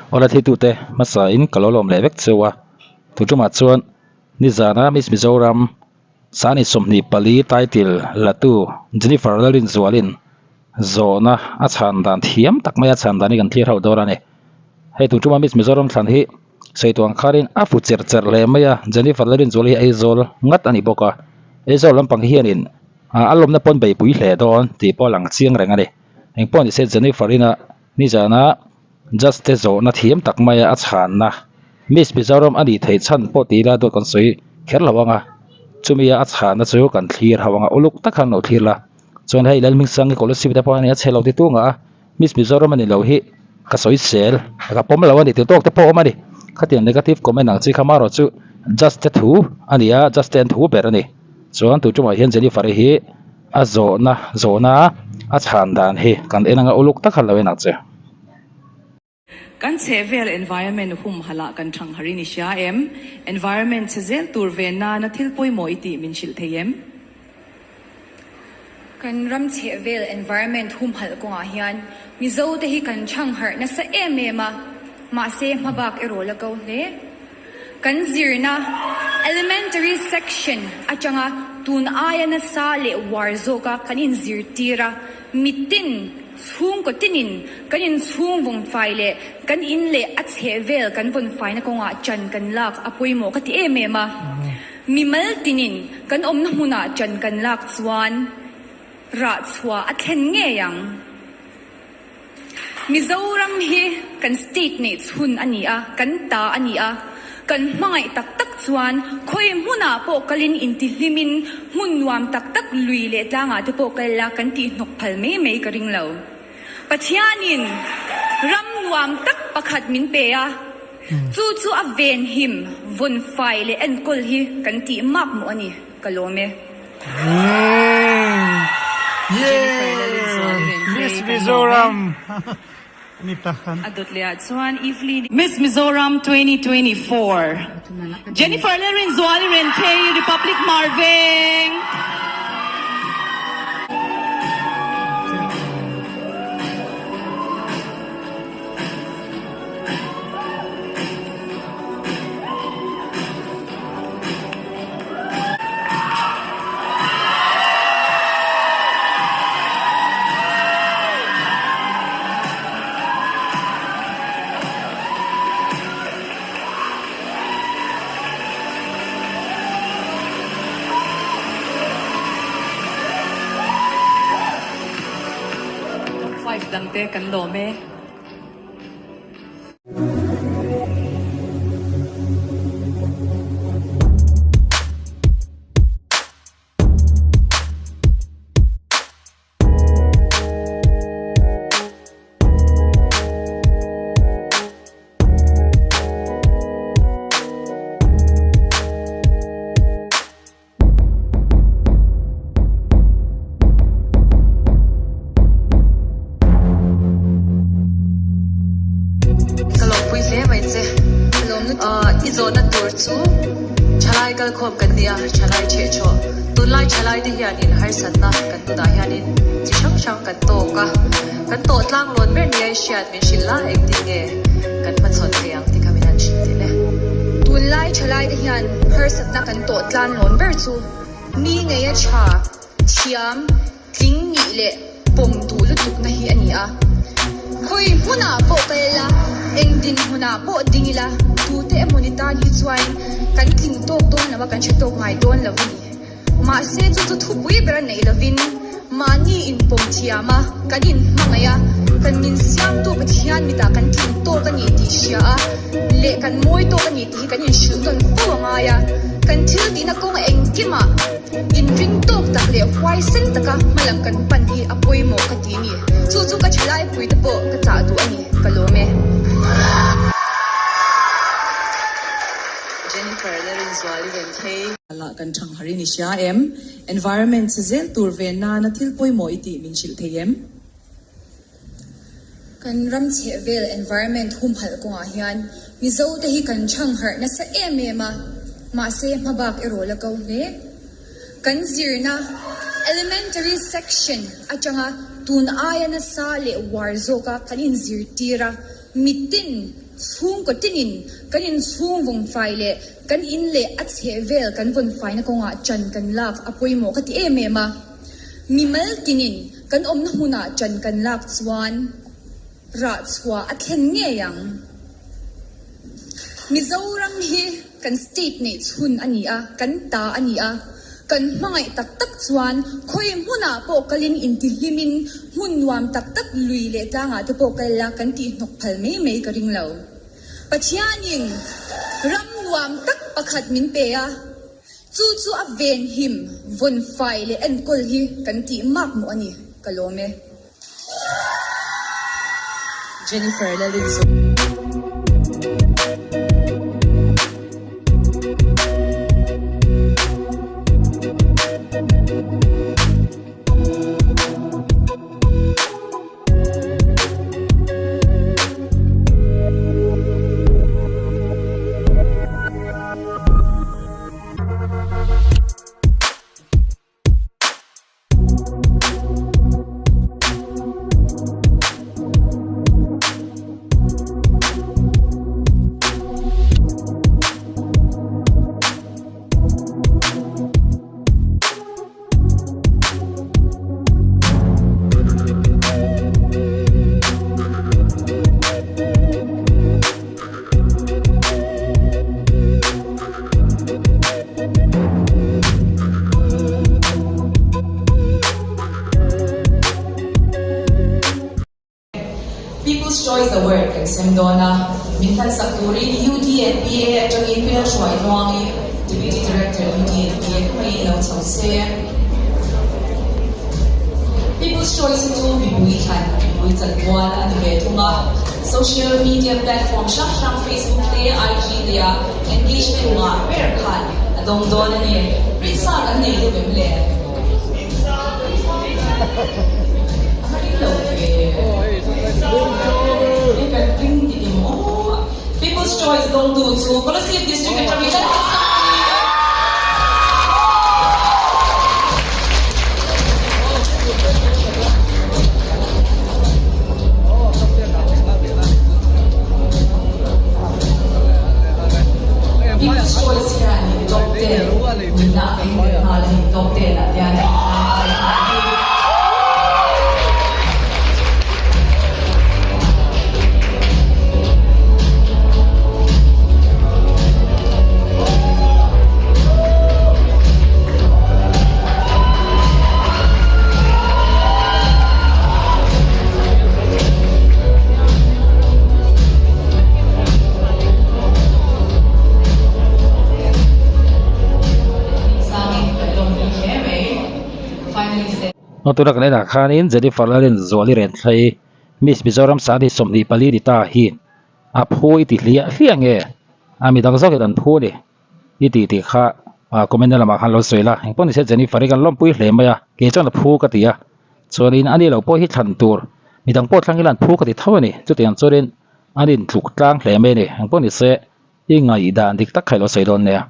Awle thitute hmasa in ka lo lawm leh vek cheu a, tu tumah chuan nizana Miss Mizoram Sani 24 title la tu Jennifer Lalrinzualin zawhna a chhan dan thiam tak mai a chhan dan hi kan thlir hauh dawn a ni. Hei tu tuma Miss Mizoram thlan hi sawi tuang kharin a fu cher cher hle mai a, Jennifer Lalrinzuali hi Aizawl ngat a ni bawk a, Aizawl lampang hianin a lawmna pawn beihpui hle dawn tih pawh a lang chiang reng a ni. Engpawh ni se Jennifer ina nizana Judge te zawhna thiam tak maia a chhanna Miss Mizoram a nih theih chhan pawh tih ila dawt kan sawi kher lo ang a, chumia a chhanna chu kan thlir ho ang a, uluk tak khan lo thlir la. Chuan hei Lalhmingsang hi Kolasib te pawh a ni a chhe lo ti tung a, Miss Mizoram a ni lo hi ka sawi sel, ka pawm lo a ni ti tawk te pawh a awm a ni. Khatiang negative comment ang chi kha marawh chu Judge te thu a ni a, Judge te an thu ber a ni. Chuan tu tumah hian Jennifer-i hi a zawhna zawhna a chhan dan hi kan en anga uluk tak khan lo en ang che. Kan chhehvel environment humhalh ah kan thang har in i hria em? Environment chhe zel tur ve nana thil pawimawh i tih min hrilh thei em? Kan ram chhehvel environment humhalh kawngah hian Mizo te hi kan thang harh nasa em em a, mahse hmabak erawh la ko hle. Kan zirna Elementary Section atanga tun aia nasa leh uar zawka kan inzirtir a, mitin, chhungkaw tinin kan inchhung vawnfai leh kan in leh a chhehvel kan vawnfaina kawngah ṭan kan lak a pawimawh ka ti em em a. Mimal tinin kan awmna hmunah ṭan kan lak chuan rah chhuah a thlen ngei ang. Mizoram hi kan state neih chhun a ni a, kan ta a ni a, kan hmangaih tak tak chuan khawi hmunah pawh kalin intihlimin hmun nuam tak tak lui leh tlangah te pawh kal la kan tihhnawk phal mai mai ka ring lo. Pathianin ram nuam tak pakhat min pe a, chu chu a venhim, vawnfai leh enkawl hi kan tih mak mawh a ni, ka lawm e. Jennifer Lalrinzuali nen Miss phei kan lawm Mizoram e. ni ta khan. A dawt leh ah chuan Evelyn. Miss Mizoram 2024 Jennifer Lalrinzuali Renkhei Republic Marveng. Five dangte kan lawm e. Ka lawmpui hle mai che. I zawhna tur chu thalai kalkhawm kan nia, thalai chhehchhawh. Tunlai thalai te hianin harsatna kan nunah hianin chi hrang hrang kan tawk a. Kan tawh tlanglawn ber nia i hriat min hrilh la, engtin nge kan hmachhawn thei ang tih kha min han hrilh tel e. Tunlai thalai te hian harsatna kan tawh tlanlawn ber chu mi ngeia tha, thiam, tling nih leh pawm duh lutukna hi a ni a. Khawi hmunah pawh kal ila, eng dinhmunah pawh ding ila, tute emaw ni tan hi chuan kan tling tawk dawn lo a, kan hre tawk ngai dawn lo a ni. Mahse chu chu thupui ber a neih lovin mahni inpawm thiam a, kan inhmangaih a, kan min siamtu Pathian mitah kan tling tawk a ni tih hria a leh kan mawi tawk a ni tih hi kan inhrilh tawn fo a ngai a. Kan thil tihna kawng engkimah inring tawk tak leh huaisen taka hmalam kan pan hi a pawimawh ka ti ni. Chu chu ka thalai te pawh ka chah duh a ni, ka lawm e. Jennifer Larinzuali Renkhei. Lah kan thang har in i hria em? Environment chhe zel tur ve nana thil pawimawh i tih min hrilh thei em? Kan ram chhehvel environment humhalh kawngah hian Mizo te hi kan thang harh nasa em em a, mahse hmabak erawh la ko hle. Kan zirna Elementary Section atanga tun aia nasa leh uar zawka kan inzirtir a, mitin. Chhungkaw tinin kan inchhung vawnfai leh kan in leh a chhehvel kan vawnfaina kawngah ṭan kan lak a pawimawh ka ti em em a. Mimal tinin kan awmna hmunah ṭan kan lak chuan rah chhuah a thlen ngei ang. Mizoram hi kan state neih chhun a ni a, kan ta a ni a. Kan hmangaih tak tak chuan khawi hmunah pawh kalin intihlimin hmun nuam tak tak lui leh tlangah te pawh kal la kan tihhnawk phal mai mai ka ring lo. Pathianin ram nuam tak pakhat min pe a, chu chu a venhim, vawnfai leh enkawl hi kan tih mak mawh a ni, ka lawm e. Jennifer Lalinzo. People's Choice Award kan sem dawn a, min hlansak turin UDNPA atangin Pi Lalhruaitluangi, Deputy Director UDNPA khawngaihin lo chho se. People's Choice hi chu mipui thlan, mipui chanpual a ni ve thung a. Social media platform hrang hrang Facebook te, IG te a engagement ngah ber khan a dawng dawn a ni. Rinsa kan nei deuh em le? A va ring lo ve. Hei kan ring dik em aw. People's Choice dawngtu chu Kolasib District atangin kan rinsa a ni. People's Choice hian in top ten nihna a keng leh nghal a ni. Top ten ah hian a inhlang kai nghal a ni. Tuna kan enah khanin Jennifer Lalrinzuali Renthlei Miss Mizoram Sangni 24 ni ta hi a phu i ti hliah hliah nge a midang zawkin an phu a ni. I tih tih kha comment na lamah khan lo sawi la, engpawh nise Jennifer hi kan lawmpui hle mai a, kei chuan a phu ka ti a, chuanin ani lo pawh hi thlan tur midang pawh thlang ila an phu ka ti tho a ni, chutiang chuanin an intluk tlang hle mai a ni, engpawh nise i ngaihdan dik tak kha i lo sawi dawn nia.